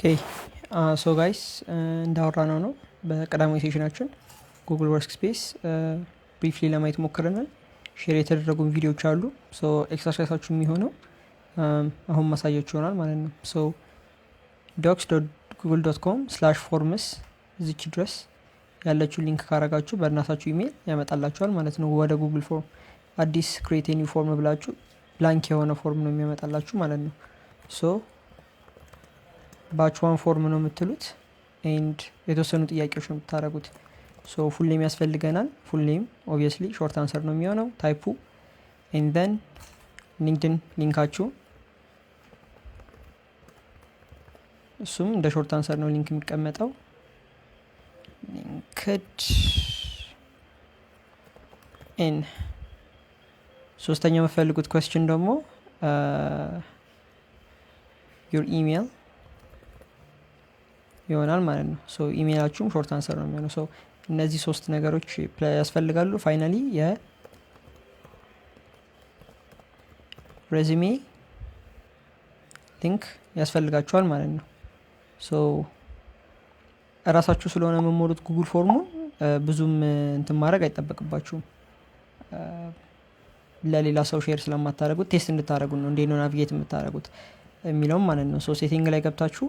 Okay, so guys, እንዳወራነው ነው በቀዳማዊ session ኣችን Google Workspace briefly ለማየት ሞክረናል። Share የተደረጉ ቪዲዮዎች አሉ። So exercise ኣችሁ የሚሆነው አሁን ማሳያችሁ ይሆናል ማለት ነው። So docs.google.com/forms እዚች ድረስ ያለችው link ካረጋችሁ በእናታችሁ ኢሜይል ያመጣላችኋል ማለት ነው። ወደ Google Form አዲስ create new form ብላችሁ blank የሆነ form ነው የሚያመጣላችሁ ማለት ነው። So batch one form ነው የምትሉት and የተወሰኑ ጥያቄዎች ነው የምታደርጉት። So full name ያስፈልገናል። Full name obviously short answer ነው የሚሆነው type ኡ፣ and then LinkedIn link ኣችሁ፣ እሱም እንደ short answer ነው link የሚቀመጠው፣ LinkedIn። ሶስተኛው የምፈልጉት question ደግሞ your email ይሆናል ማለት ነው። So email ኣችሁም short answer ነው የሚሆነው። So እነዚህ ሶስት ነገሮች ያስፈልጋሉ። Finally የ resume link ያስፈልጋችኋል ማለት ነው። So እራሳችሁ ስለሆነ የምሞሉት Google Form ኡን ብዙም እንትን ማድረግ አይጠበቅባችሁም። ለሌላ ሰው share ስለማታደረጉት test እንድታደረጉ ነው፣ እንዴት ነው navigate የምታደረጉት የሚለውም ማለት ነው። So setting ላይ ገብታችሁ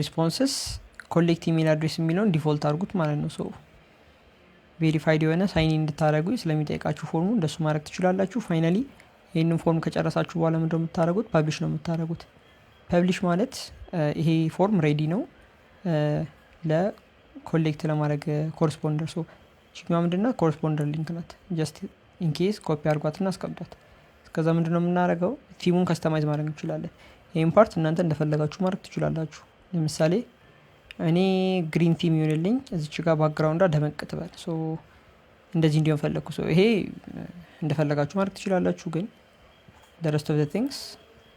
responses collect email address የሚለውን default አድርጉት ማለት ነው። So verified የሆነ sign እንድታደረጉ ስለሚጠይቃችሁ form ኡ እንደሱ ማድረግ ትችላላችሁ። Finally ይህንን form ከጨረሳችሁ በኋላ ምንድነው የምታደረጉት? Publish ነው የምታደረጉት። Publish ማለት ይሄ form ready ነው ለ collect ለማድረግ corresponder። So ችግማ ምንድናት? Corresponder link ናት። Just in case copy አድርጓትና አስቀምጧት። እስከዛ ምንድነው የምናደርገው? Theme ኡን customize ማድረግ እንችላለን። ይህን part እናንተ እንደፈለጋችሁ ማድረግ ትችላላችሁ። ለምሳሌ እኔ green theme ይሆንልኝ፣ እዚች ጋር background ዋ ደመቅ ትበል፣ so እንደዚህ እንዲሆን ፈለግኩ። So ይሄ እንደፈለጋችሁ ማድረግ ትችላላችሁ፣ ግን the rest of things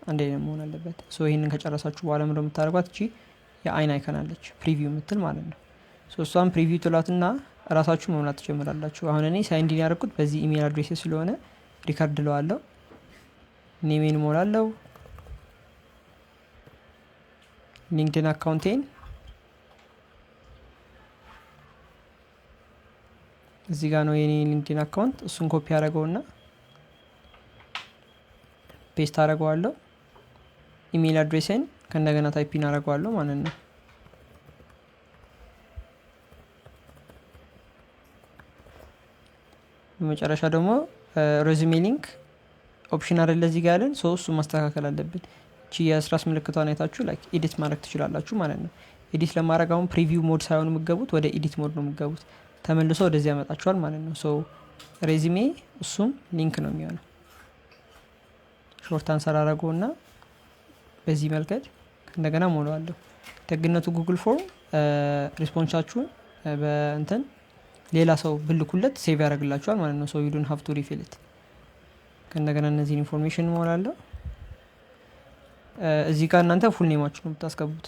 አንድ ላይ መሆን አለበት። So ይህንን ከጨረሳችሁ በኋላ ምንድነው የምታደርጓት? እቺ የአይን icon አለች preview የምትል ማለት ነው። So እሷን preview ትሏትና እራሳችሁ መሙላት ትጀምራላችሁ። አሁን እኔ sign in ያደረኩት በዚህ email address ስለሆነ record ለዋለው፣ name ኤን ሞላለው፣ LinkedIn account ኤን እዚህ ጋር ነው የኔ LinkedIn account። እሱን ኮፒ አደረገውና paste አደረገዋለሁ። Email address ኤን ከእንደገና type in አደረገዋለሁ ማለት ነው። በመጨረሻ ደግሞ resume link option አይደለ እዚህ ጋር ያለን፣ so እሱ ማስተካከል አለብን። እቺ የስራስ ምልክቷን አይታችሁ like edit ማድረግ ትችላላችሁ ማለት ነው። Edit ለማድረግ አሁን preview mode ሳይሆን የምገቡት ወደ edit mode ነው የምገቡት። ተመልሶ ወደዚህ ያመጣችኋል ማለት ነው። So resume እሱም link ነው የሚሆነው። Short answer አረገውና በዚህ መልከድ እንደገና ሞላዋለሁ። ደግነቱ Google Form response ኣችሁን በእንትን ሌላ ሰው ብልኩለት save ያደርግላችኋል ማለት ነው። So you don't have to refill it። ከእንደገና እነዚህን information ሞላለሁ። እዚህ ጋር እናንተ full name ኣችሁ ነው የምታስገቡት።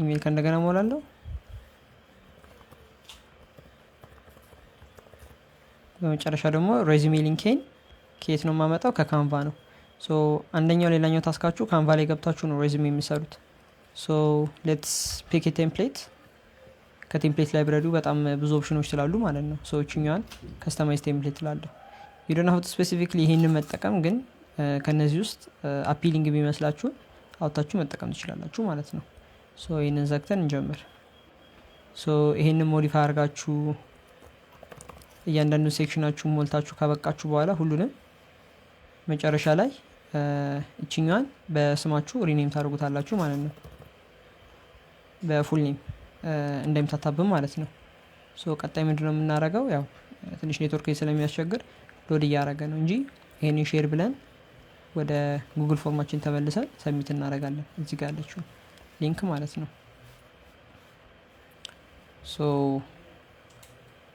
ኢሜይል ከእንደገና ሞላለሁ። በመጨረሻ ደግሞ resume link ኤን ከየት ነው የማመጣው? ከ Canva ነው። So አንደኛው ሌላኛው task ኣችሁ Canva ላይ ገብታችሁ ነው resume የሚሰሩት። So let's pick template። ከ template library ው በጣም ብዙ ኦፕሽኖች ስላሉ ማለት ነው። So እችኛዋን customize template ላለሁ። You don't have to specifically ይሄንን መጠቀም፣ ግን ከነዚህ ውስጥ appealing የሚመስላችሁን አውጥታችሁ መጠቀም ትችላላችሁ ማለት ነው። So ይህንን ዘግተን እንጀምር። So ይሄንን modify አድርጋችሁ እያንዳንዱን section ኣችሁን ሞልታችሁ ካበቃችሁ በኋላ ሁሉንም መጨረሻ ላይ እችኛዋን በስማችሁ rename ታደርጉታላችሁ ማለት ነው። በ full name እንደሚታታብን ማለት ነው። So ቀጣይ ምንድነው የምናደርገው? ያው ትንሽ ኔትወርክ ስለሚያስቸግር load እያደረገ ነው እንጂ ይሄንን share ብለን ወደ Google Form ኣችን ተመልሰን submit እናደርጋለን። እዚህ ጋር ያለችው link ማለት ነው። So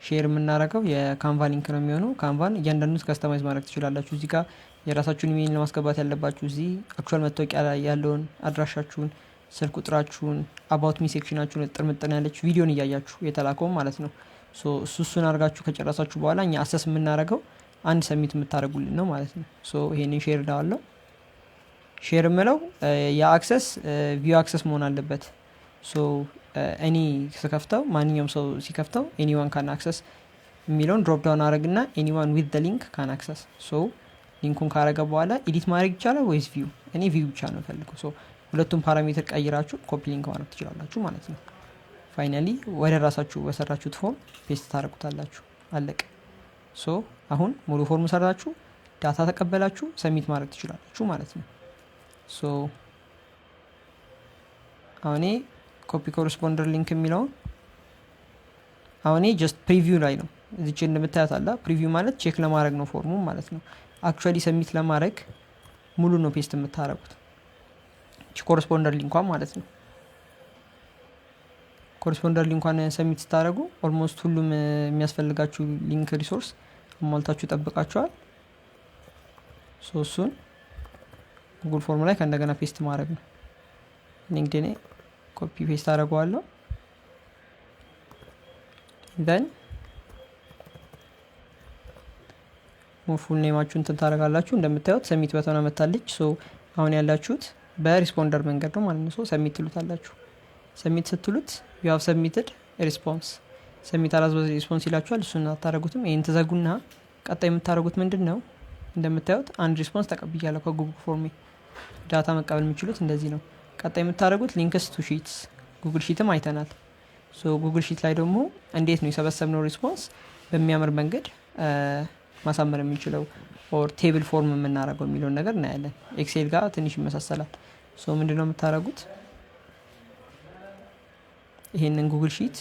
share የምናደርገው የ Canva link ነው የሚሆነው። Canva ን እያንዳንዱን customize ማድረግ ትችላላችሁ። እዚህ ጋር የራሳችሁን ኢሜይል ለማስገባት ያለባችሁ እዚህ actual መታወቂያ ላይ ያለውን አድራሻችሁን፣ ስልክ ቁጥራችሁን፣ about me section ኣችሁን እጥር ምጥን ያለች ቪዲዮን እያያችሁ የተላከው ማለት ነው። So እሱን አድርጋችሁ ከጨረሳችሁ በኋላ እኛ assess የምናደርገው አንድ submit የምታደርጉልን ነው ማለት ነው። So ይሄንን share እለዋለሁ። Share የምለው የ access view access መሆን አለበት። So እኔ ስከፍተው፣ ማንኛውም ሰው ሲከፍተው anyone can access የሚለውን drop down አረግና anyone with the link can access። So link ኡን ካረገ በኋላ edit ማድረግ ይቻላል ወይስ view? እኔ view ብቻ ነው የምፈልገው። So ሁለቱም parameter ቀይራችሁ copy link ማድረግ ትችላላችሁ ማለት ነው። Finally ወደ ራሳችሁ በሰራችሁት form paste ታደርጉታላችሁ። አለቀ። So አሁን ሙሉ form ሰራችሁ፣ data ተቀበላችሁ፣ submit ማድረግ ትችላላችሁ ማለት ነው። So አሁን copy corresponder link የሚለውን አሁን just preview ላይ ነው። እዚች እንደምታያት አለ። Preview ማለት check ለማድረግ ነው form ኡ ማለት ነው። Actually submit ለማድረግ ሙሉ ነው paste የምታደርጉት corresponder link ኳን ማለት ነው። Corresponder link ኳን submit ስታደርጉ almost ሁሉም የሚያስፈልጋችሁ link resource አሟልታችሁ ይጠብቃችኋል። So እሱን Google Form ላይ ከእንደገና paste ማድረግ ነው። LinkedIn copy paste አደርገዋለሁ። Then full name ኣችሁ እንትን ታደርጋላችሁ። እንደምታዩት submit button መታለች። So አሁን ያላችሁት በ responder መንገድ ነው ማለት ነው። So submit ትሉታላችሁ። Submit ስትሉት "You have submitted response, submit as response" ይላችኋል። እሱን አታደረጉትም። ይህን ትዘጉና ቀጣይ የምታደርጉት ምንድን ነው? እንደምታዩት አንድ response ተቀብያለሁ ከ Google Form ኤ። Data መቀበል የሚችሉት እንደዚህ ነው። ቀጣይ የምታደርጉት links to sheets፣ Google Sheet ም አይተናል። So Google Sheet ላይ ደግሞ እንዴት ነው የሰበሰብነው response በሚያምር መንገድ ማሳመር የምንችለው or table form የምናደርገው የሚለውን ነገር እናያለን። Excel ጋር ትንሽ ይመሳሰላል። So ምንድነው የምታደርጉት? ይሄንን Google Sheet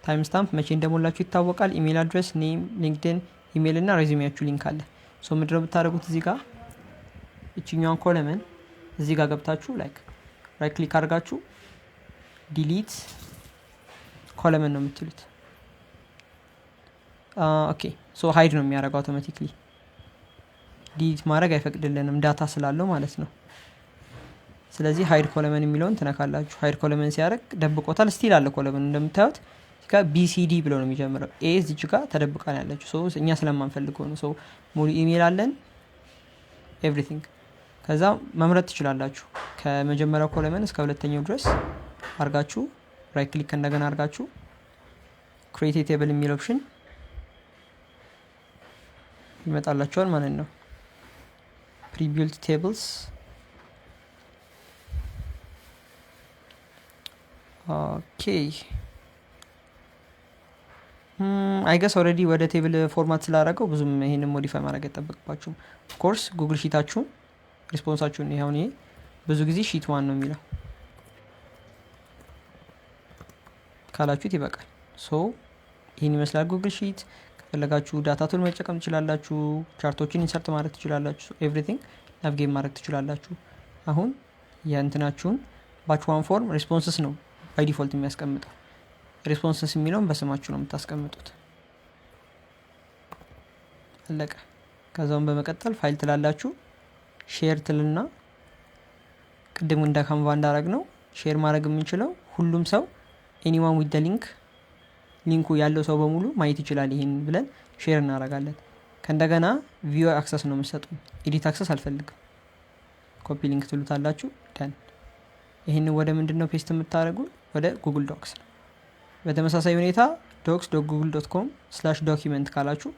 timestamp መቼ እንደሞላችሁ ይታወቃል። Email address፣ name፣ LinkedIn፣ email እና resume ያችሁ link አለ። So ምንድነው የምታደርጉት? እዚህ ጋር እችኛዋን column እዚህ ጋር ገብታችሁ like right click አድርጋችሁ delete column ነው የምትሉት። Okay, so hide ነው የሚያደርገው automatically። Delete ማድረግ አይፈቅድልንም data ስላለው ማለት ነው። ስለዚህ hide column የሚለውን ትነካላችሁ። Hide column ሲያደርግ ደብቆታል። Still አለ column። እንደምታዩት BCD ብሎ ነው የሚጀምረው። A እዚች ጋር ተደብቃ ነው ያለችው። So እኛ ስለማንፈልገው ነው። So ሙሉ ኢሜል አለን፣ everything። ከዛ መምረጥ ትችላላችሁ። ከመጀመሪያው column እስከ ሁለተኛው ድረስ አርጋችሁ right click እንደገና አርጋችሁ create table የሚል option ይመጣላችኋል ማለት ነው። Prebuilt tables, okay። I guess already ወደ table format ስላደረገው ብዙም ይሄንን modify ማድረግ አይጠበቅባችሁም። Of course Google Sheet ኣችሁን response ኣችሁን ይኸውን ይሄ ብዙ ጊዜ sheet one ነው የሚለው ካላችሁት ይበቃል። So ይህን ይመስላል Google Sheet። ከፈለጋችሁ data tool መጠቀም ትችላላችሁ። Chart ኦችን insert ማድረግ ትችላላችሁ። Everything navigate ማድረግ ትችላላችሁ። አሁን የእንትናችሁን batch one form responses ነው by default የሚያስቀምጠው። Responses የሚለውን በስማችሁ ነው የምታስቀምጡት። አለቀ። ከዛውም በመቀጠል ፋይል ትላላችሁ፣ share ትልና ቅድም እንደ Canva እንዳረግነው share ማድረግ የምንችለው ሁሉም ሰው anyone with link፣ link ኡ ያለው ሰው በሙሉ ማየት ይችላል። ይሄን ብለን share እናደርጋለን። ከእንደገና view access ነው የምሰጡ። Edit access አልፈልግም። Copy link ትሉታላችሁ። Done። ይህን ወደ ምንድን ነው paste የምታደርጉ? ወደ Google Docs ነው። በተመሳሳይ ሁኔታ docs.google.com/document ካላችሁ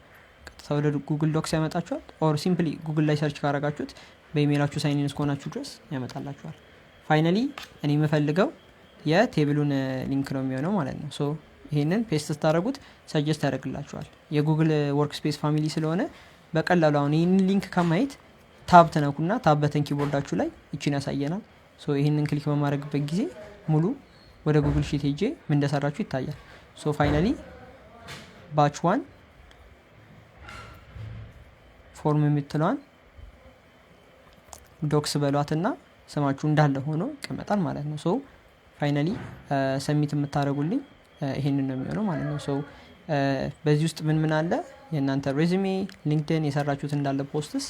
ቀጥታ ወደ Google Docs ያመጣችኋል። Or simply Google ላይ search ካረጋችሁት በ email ኣችሁ sign in እስከሆናችሁ ድረስ ያመጣላችኋል። Finally እኔ የምፈልገው የ table ኡን link ነው የሚሆነው ማለት ነው። So ይሄንን paste ስታደረጉት suggest ያደርግላችኋል። የ Google Workspace family ስለሆነ በቀላሉ አሁን ይህንን link ከማየት tab ትነኩና tab button keyboard ኣችሁ ላይ ይችን ያሳየናል። So ይህንን click በማድረግበት ጊዜ ሙሉ ወደ Google Sheet ሄጄ ምን እንደሰራችሁ ይታያል። So finally batch one form የምትለዋን docs በሏትና ስማችሁ እንዳለ ሆኖ ይቀመጣል ማለት ነው። So finally submit የምታደርጉልኝ ይሄንን ነው የሚሆነው ማለት ነው። So በዚህ ውስጥ ምን ምን አለ? የእናንተ resume፣ LinkedIn የሰራችሁት እንዳለ posts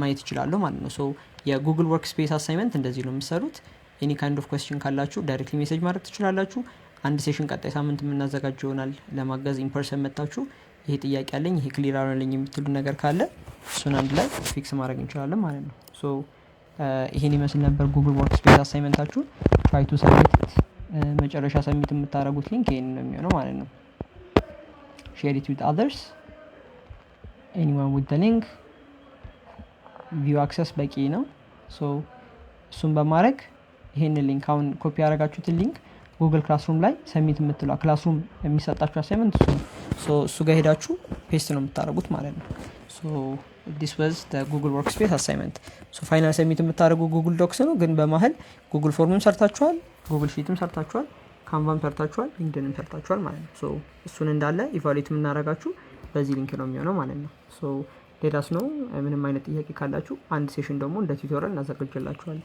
ማየት ይችላሉ ማለት ነው። So የ Google Workspace assignment እንደዚህ ነው የምሰሩት። Any kind of question ካላችሁ directly message ማድረግ ትችላላችሁ። አንድ session ቀጣይ ሳምንት የምናዘጋጅ ይሆናል። ለማገዝ in person መታችሁ ይሄ ጥያቄ አለኝ፣ ይሄ clear አልሆነልኝ የምትሉ ነገር ካለ እሱን አንድ ላይ fix ማድረግ እንችላለን ማለት ነው። So ይሄን ይመስል ነበር Google Workspace assignment ኣችሁን። Try to submit። መጨረሻ submit የምታደርጉት link ይሄን ነው የሚሆነው ማለት ነው። Share it with others, anyone with link. View access በቂ ነው። So እሱን በማድረግ ይሄንን link፣ አሁን ኮፒ ያደረጋችሁትን link Google Classroom ላይ submit የምትለዋ፣ Classroom የሚሰጣችሁ assignment እሱ ነው። So እሱ ጋር ሄዳችሁ paste ነው የምታደርጉት ማለት ነው። So this was Google Workspace assignment. So final submit የምታደርጉ Google Docs ነው፣ ግን በመሀል Google Form ም ሰርታችኋል፣ Google Sheet ም ሰርታችኋል፣ Canva ም ሰርታችኋል፣ LinkedIn ም ሰርታችኋል ማለት ነው። So እሱን እንዳለ evaluate የምናደርጋችሁ በዚህ link ነው የሚሆነው ማለት ነው። So let us know ምንም አይነት ጥያቄ ካላችሁ። አንድ session ደግሞ እንደ tutorial እናዘጋጅላችኋለን።